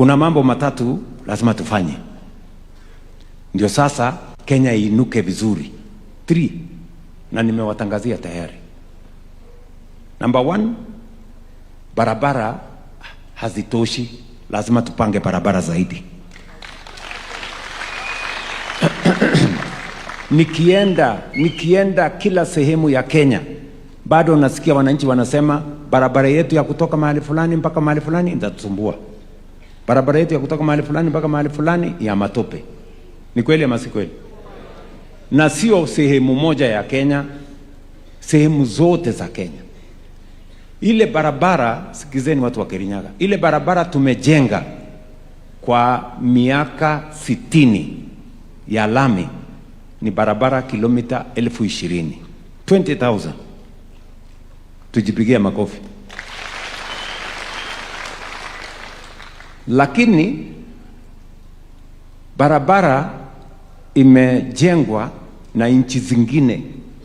Kuna mambo matatu lazima tufanye ndio sasa Kenya iinuke vizuri. Three, na nimewatangazia tayari. Number one, barabara hazitoshi, lazima tupange barabara zaidi. Nikienda kila sehemu ya Kenya bado nasikia wananchi wanasema barabara yetu ya kutoka mahali fulani mpaka mahali fulani itatusumbua, barabara yetu ya kutoka mahali fulani mpaka mahali fulani ya matope. Ni kweli ama si kweli? Na sio sehemu moja ya Kenya, sehemu zote za Kenya. Ile barabara, sikizeni watu wa Kirinyaga, ile barabara tumejenga kwa miaka 60 ya lami ni barabara kilomita 20,000, 20,000. Tujipigie makofi. Lakini barabara imejengwa na nchi zingine.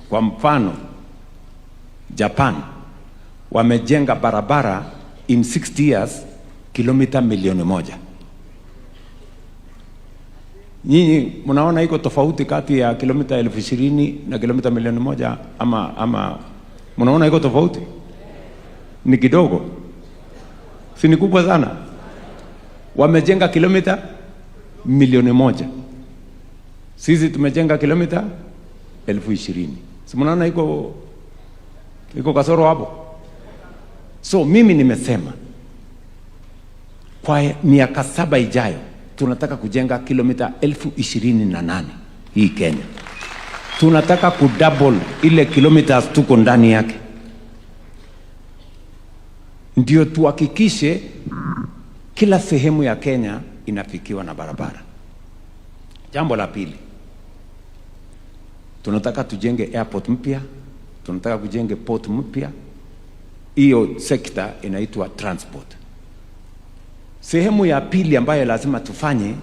Kwa mfano Japan wamejenga barabara in 60 years kilomita 1,000,000. Nyinyi mnaona iko tofauti kati ya kilomita 20,000 na kilomita 1,000,000 ama mnaona iko tofauti? Ni kidogo, si ni kubwa sana? Wamejenga kilomita 1,000,000, sisi tumejenga kilomita 20,000. Si mnaona iko kasoro hapo? So mimi nimesema kwa miaka 7 ijayo tunataka kujenga kilomita 28,000 hii Kenya. Tunataka kudouble ile kilometers tuko ndani yake, ndio tuhakikishe kila sehemu ya Kenya inafikiwa na barabara. Jambo la pili, tunataka tujenge airport mpya, tunataka kujenge port mpya. Hiyo sekta inaitwa transport. Sehemu ya pili ambayo lazima tufanye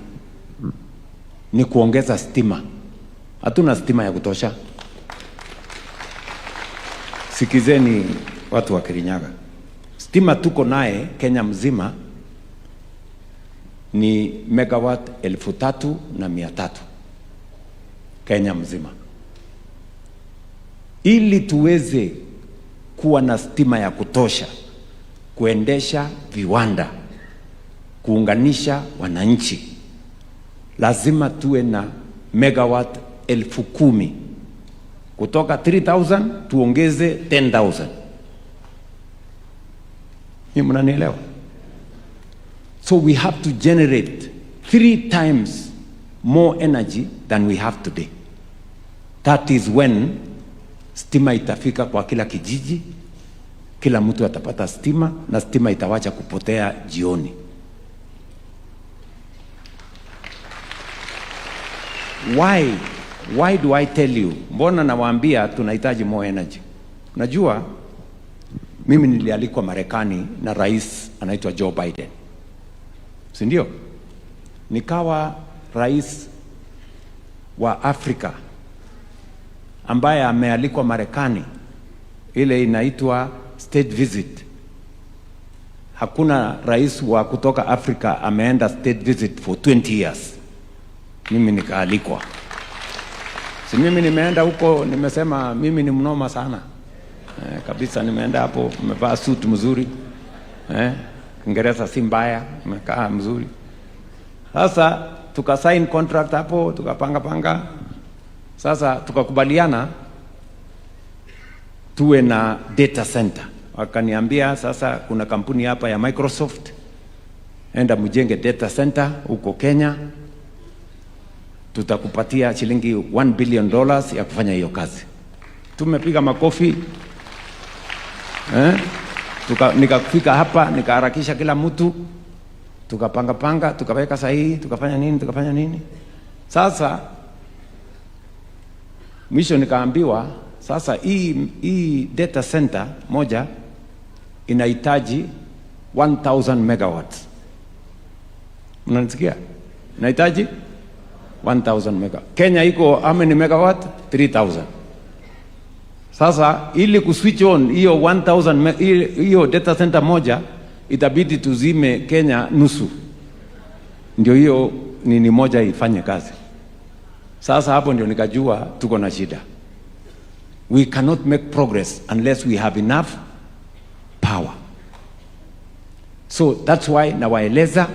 ni kuongeza stima. Hatuna stima ya kutosha. Sikizeni watu wa Kirinyaga, stima tuko naye Kenya mzima ni megawatt 3,300 Kenya mzima. Ili tuweze kuwa na stima ya kutosha kuendesha viwanda, kuunganisha wananchi, lazima tuwe na megawatt 10,000. Kutoka 3,000 tuongeze 10,000. Ni mnanielewa? So we have to generate 3 times more energy than we have today. That is when stima itafika kwa kila kijiji, kila mtu atapata stima na stima itawacha kupotea jioni. Why? Why do I tell you? Mbona nawaambia tunahitaji more energy? Unajua mimi nilialikwa Marekani na rais anaitwa Joe Biden. Si ndio? Nikawa rais wa Afrika ambaye amealikwa Marekani, ile inaitwa state visit. Hakuna rais wa kutoka Afrika ameenda state visit for 20 years. Mimi nikaalikwa. Si mimi nimeenda huko, nimesema mimi ni mnoma sana. Kabisa nimeenda hapo, nimevaa suit mzuri. Kiingereza si mbaya, nimekaa mzuri. Sasa tuka sign contract hapo, tukapanga panga. Sasa tukakubaliana tuwe na data center. Wakaniambia sasa kuna kampuni hapa ya Microsoft, enda mjenge data center huko Kenya, tutakupatia shilingi one billion dollars ya kufanya hiyo kazi. Tumepiga makofi. Nikafika hapa nikaharakisha kila mtu, tukapanga panga, tukaweka sahihi, tukafanya nini, tukafanya nini. Sasa mwisho nikaambiwa sasa hii data center moja inahitaji 1000 megawatts. Mnanisikia? Inahitaji 1000 megawatt. Kenya iko how many megawatt? 3000. Sasa ili kuswitch on hiyo 1000 hiyo data center moja itabidi tuzime Kenya nusu. Ndio hiyo nini moja ifanye kazi. Sasa hapo ndio nikajua tuko na shida. We cannot make progress unless we have enough power. So that's why nawaeleza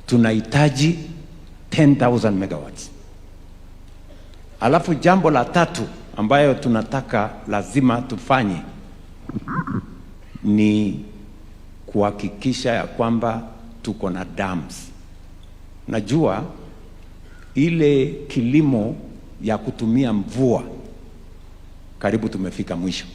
tunahitaji 10,000 megawatts. Alafu jambo la tatu ambayo tunataka lazima tufanye ni kuhakikisha ya kwamba tuko na dams. Najua ile kilimo ya kutumia mvua karibu tumefika mwisho.